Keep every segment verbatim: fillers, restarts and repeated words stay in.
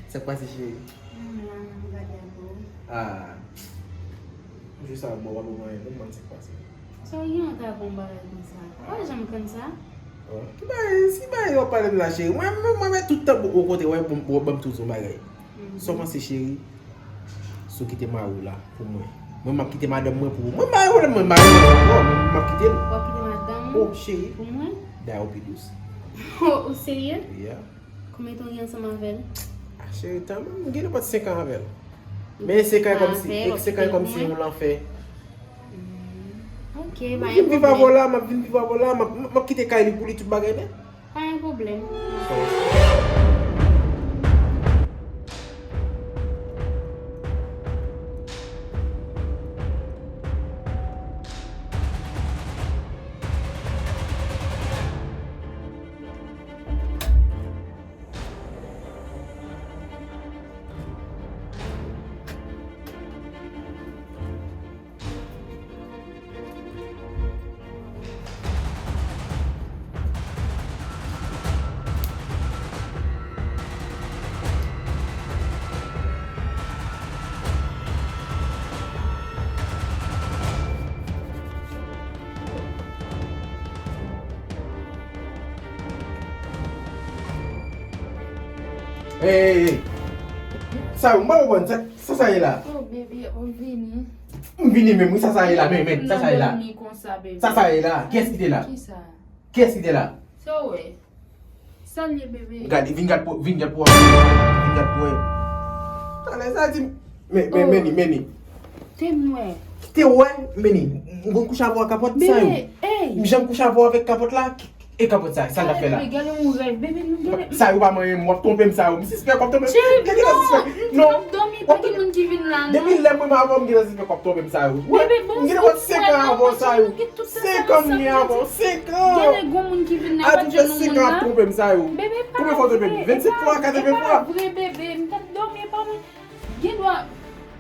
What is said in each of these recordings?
Sa k pase, cheri? Mwen la, m ap gade ak ou. Ah. Jis sa, bon, w ap mwen, mwen, mwen, sa k pase? Sa w gen, w ta bon bagay konsa? Ou pa janm konn sa? Oh, ki bagay, si bagay w ap pale m la, cheri. Mwen, mwen, mwen, mwen, tout tan, w kote, w ap ban m tout yon bagay. Mhm. Sa w panse, cheri? Si w kite mari w la pou mwen. Mwen, m ap kite madanm mwen pou ou. Mwen, m pa gen pwoblèm, mwen, mari mwen, mwen, m ap kite l. W ap kite madanm ou pou mwen? Oh, cheri. Dayè, ou pi dous. Oh, ou serye? Yeah. Konbyen tan w gen ansanm avè l? Ah, cheri, tanmen, m gen nenpòt senk an avè l. Men senk an kòmsi, senk an kòmsi yon lanfè. Mm, ok, pa gen pwoblèm. M ap vin viv avè w la, m ap vin viv avè w la, m ap, m ap kite kay li pou li tout bagay nèt. Pa gen pwoblèm. Ey, ey, ey. Sa yo, m pa konprann. Sa, sa, sa ye la? Oh, bebe, ou vini? M vini menm, wi, sa, sa ye la, men, men, sa, sa ye la? Sa, sa ye la? Kiyès ki te la? Kiyès ki te la? Sa w wè? Sa l ye, bebe? Gade, vin gad pou, vin gad pou wè. Vin gad pou wè. Talè sa di, men, men, men ni, men ni. Te m wè. Te wè, men ni. M konn kouche avè w ak kapòt sa yo. Bebe, ey! M janm kouche avè w avèk kapòt la. E kapòt sa, sa l t ap fè la? Gade, gade yon rèv, bebe, nou gade. Sa yo pa manyen m, w ap twonpe m sa yo. M sispèk w ap twonpe m. Cheri, non, m p ap dòmi, pa gen moun ki vin la, non. Depi lè mwen avè w, m gentan sispèk w ap twonpe m sa yo. Bebe, bon, m gen nenpòt senk an avè w sa yo. Senk an m gen avè w, senk an. Genlè gon moun ki vin la, pa t jwenn yon moun la. Bebe, pa vre, e pa vre, e pa vre, bebe, m t ap dòmi, e pa mwen. Gen dwa,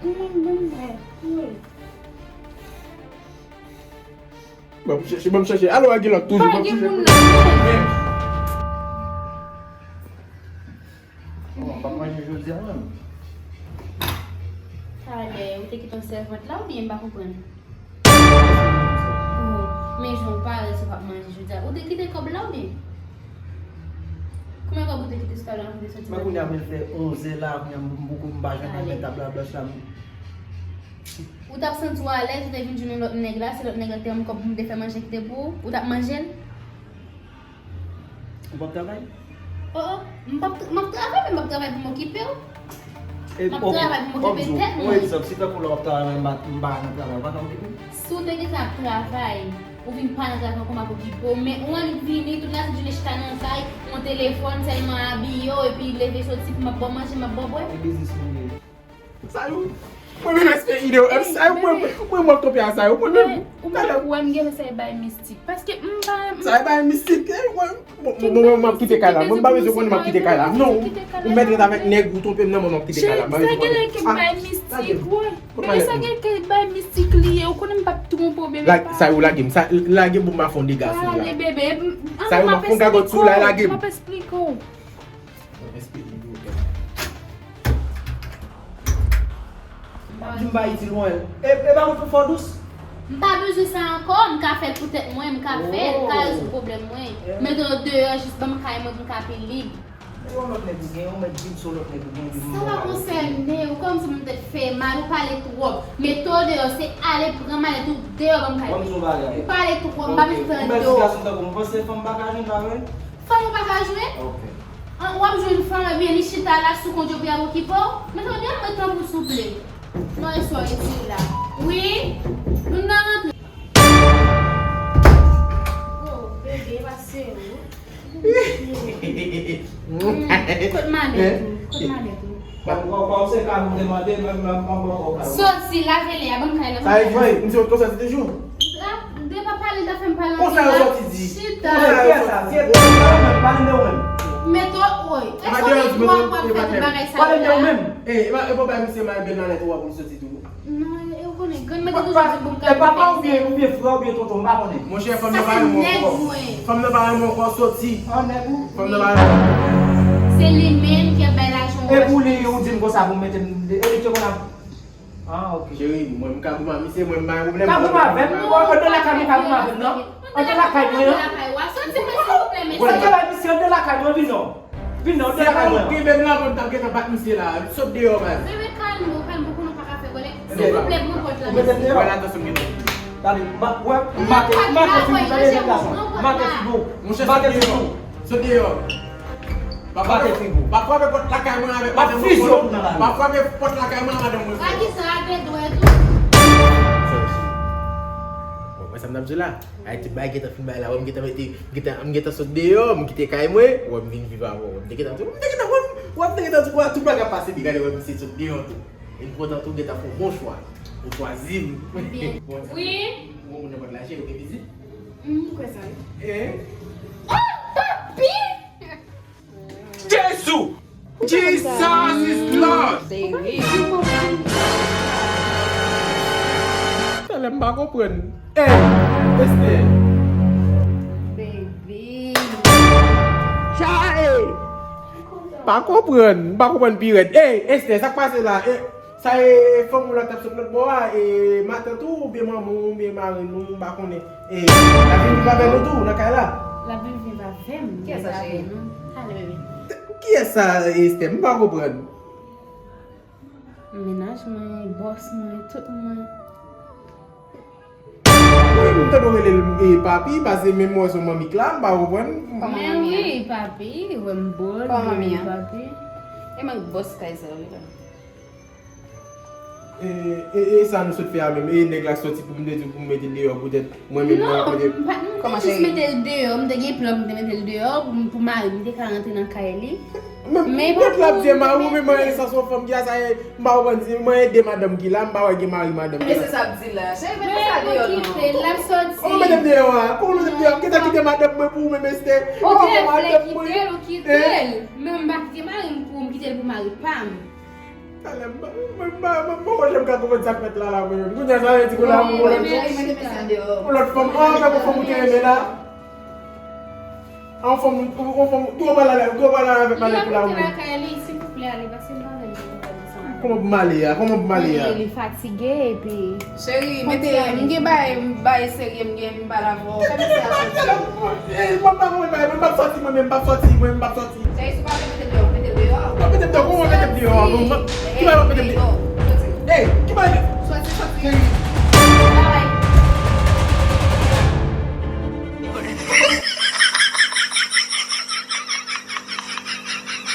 mwen, mwen, mwen, mwen. Ban m chèche, ban m chèche. Alo, a gen lòt toujou, ban m chèche. Pa gen moun nan, non. Bon, m p ap manje jodi a, non. Talè, ou te kite yon sèvant la, oubyen m pa konprann? Oh, men jan w parèt, ou p ap manje jodi a. Ou te kite kòb la, oubyen? Konbyen kòb ou te kite sou tab la, ou te soti? Men kounye a, men fè onzè la, kounye a, m poko, m pa jwenn nan men tab la blanch la. Ou t ap santi w alèz, ou te vin jwenn yon lòt nèg la, se lòt nèg la ki te ban m kòb pou m te fè manje kite pou ou, ou t ap manje l? Ou p ap travay? Oh, oh, m p ap, m ap travay, men m ap travay pou m okipe w. M ap travay pou m okipe tèt mwen. Yon egzanp, si tankou lè w ap travay, m pa, m pa nan travay, ou pa ka okipe m? Si w te gentan ap travay, ou vin pa nan travay ankò, m ap okipe w. Men ou annik vini, tout lajounen chita nan kay, yon telefòn, sèlman abiye w, epi leve soti pou m ap ba w manje, m ap ba w bwè. E biznis mwen ye. Sa yo. Mwen menm S P I de yo. Sa yo, mwen, mwen, mwen, mwen twonpe a sa yo. Mwen menm. Ou menm wè m gen sa e bay mistik. Paske m pa. Sa e bay mistik. Eh, mwen, mwen, mwen, mwen, m ap kite kay la. Mwen pa bezwen konnen m ap kite kay la. Non. Ou mèt ret avèk nèg ou twonpe m nan, mwen, m ap kite kay la. M pa bezwen konnen. Sa gen lè ke bay mistik, wi. Bebe, sa gen lè ke bay mistik li ye. Ou konnen m p ap twonpe w, bebe. Sa yo lage m. Sa, lage m pou m pa fè yon dega sou la. Ale, bebe. Sa yo, m ap fè yon gagòt sou la, lage m. M ap esplike w. Di m pa itil mwen. E, e pa mwen pou fò dous? M pa bezwen sa ankò, m ka fè l pou tèt mwen, m ka fè l, m ka rezoud pwoblèm mwen. Mete w deyò, jis ban m kay mwen pou m ka pi lib. Yon lòt nèg ou gen, yon mèt vin sou lòt nèg ou gen, di m. Sa pa konsène w, kòmsi m tèt fè mal, ou pale twòp. Mete w deyò, se ale pran malèt ou deyò, ban m kay mwen. Ou pale twòp, m pa bezwen tande w. Ou mèt ti gason tankou m, ou panse fanm pa ka jwenn, pa vre? Fanm ou pa ka jwenn? Ok. An, w ap jwenn fanm, ebyen li chita la sou kont yo pou y ap okipe w. Men tande, mwen tanpri souple. Non, e sa w retire la. Wi, nou nan rantre. Oh, bebe, e pa serye. Kot malèt ou? Kot malèt ou? Soti, lave lè a, ban m kay la. Sa vle di, misye konsa ti te jou? Depi pale, l ta fè m pale anpil la. Konsa yo soti di. Chita. Konsa yo soti di. Pale de ou menm. Mete w, woy. Èske w gen dwa pou w ap fè tout bagay sa yo la? Pale de ou menm. E, e pa, e pa bay misye mal bèl malèt ou a pou l soti tou. Non, e, ou konnen, grann mwen te toujou di pou m kalme. E papa oubyen, oubyen frè oubyen tonton, m pa konnen. Monchè, fanm nan pa renmen w ankò. Fanm nan pa renmen w ankò, soti. An nèg ou? Fanm nan pa renmen w ankò. Se li menm ki ap E pou li, ou di m konsa pou m mete m, e li te konn ap. Ah, ok. Cheri, mwen m ka goumen ak misye, mwen m pa gen pwoblèm. Pa goumen avè m, non, antre lakay mwen, pa goumen avè m, non. Antre lakay mwen, non. Antre lakay mwen, vin non. Vin non, antre lakay mwen. Si ou kenbe m la, mwen m t ap gentan bat misye la. Sot deyò, baz. Bebe, kalme w, kalme w, pou nou pa ka fè kòlè. Silvouplè, ouvri pòt la. Ou mete m deyò? Wè la, atansyon, m gentan. Tande, ma, wè, make, make figi w, tande, jèn gason. Make figi w. Monchè, sot deyò. Sot deyò. Pa frape, pa frape pòt lakay mwen avèk madanm mwen. Pa frape pòt lakay mwen ak madanm mwen. Sa ki sa, ate dwèt ou? Bon, mwen sa m t ap di la. Ay, tout bagay gentan fin bay la. Wè, m gentan mete, m gentan, m gentan sot deyò, m kite kay mwen. Wè, m vin viv avè w. Wè, m te gentan di, m te gentan, wè, m, wè, m te gentan di, wè, tout bagay ap pase byen. Gade, wè, misye sot deyò tou. Enpòtan tou, gentan fè yon bon chwa. Ou chwazi m. Wi. Bon, bon, bon, nenpòt la, cheri, ou gen vizit? M kwè sa, wi. Eh? Oh, papi! Jezi! Jesus is Lord! Talè m pa konprann. Ey, Esther! Baby! Cha, ey! Pa konprann, m pa konprann pi rèd. Ey, Esther, sa k pase la? E, sa e fanm ou la k t ap sot lòt bò a, e matant ou oubyen manman w oubyen mari nou, m pa konnen. E, l ap vin viv avè nou tou, nan kay la? L ap vin viv avè m. Kiyès sa, cheri? Ale, bebe. Kiyès sa, Esther? M pa konprann. Mennaj mwen, bòs mwen, tout mwen. Wi, m tande w rele l, e, papi, paske menm mwen se yon manmi k la, m pa konprann. Men wi, papi, wè m bòl, papi. E mwen bòs kay sa, wi, la. E, e, e sa nou sot fè a menm? E nèg la soti pou m te di pou m mete l deyò poutèt mwen menm mwen kote. Non, m pa, m te jis mete l deyò, m te gen plan pou m te mete l deyò pou, pou mari m te ka rantre nan kay li. Men, men lòt la ap di mari w, men mwen, sa se yon fanm ki a sa, e, m pa konprann si mwen ede madanm ki la, m pa wè gen mari madanm ki la. Men se sa ap di la. Cheri, mete sa deyò non. L ap soti. Kòman mete m deyò a? Kòman mete m deyò? M gentan kite madanm mwen pou ou menm, Esther. Ou te vle kite l, ou kite l. Men m pa kite mari m pou m kite l pou mari pa m. Talè, m pa, m pa, m pa, m pa wè jan m ka konprann sa k fèt la, la, mwen menm. Kounye a, sa vle di ke la, pou yon lòt fanm. Yon lòt fanm. Oh, men yon fanm ou te renmen la. Yon fanm, yon fanm, dwe pale avèk, dwe pale avèk madanm ki la, mwen. Li ap rete lakay li, silvouplè, ale, paske m pa vle l konprann sa. Kòman pou m ale a? Kòman pou m ale a? Li, li fatige, epi Cheri, mete, m gen bagay, m bagay serye, m gen, m pale avè w. Fè mesye a soti. Ey, mwen pa konprann bagay, mwen p ap soti, mwen menm, m p ap soti, mwen, m p ap soti. Cheri, si w pa vle mete l deyò, mete l deyò. W ap mete m deyò, kòman w mete m deyò a? Mwen, mwen, ki bagay w ap mete m deyò? Ey, ki bagay? Soti, soti. Cheri,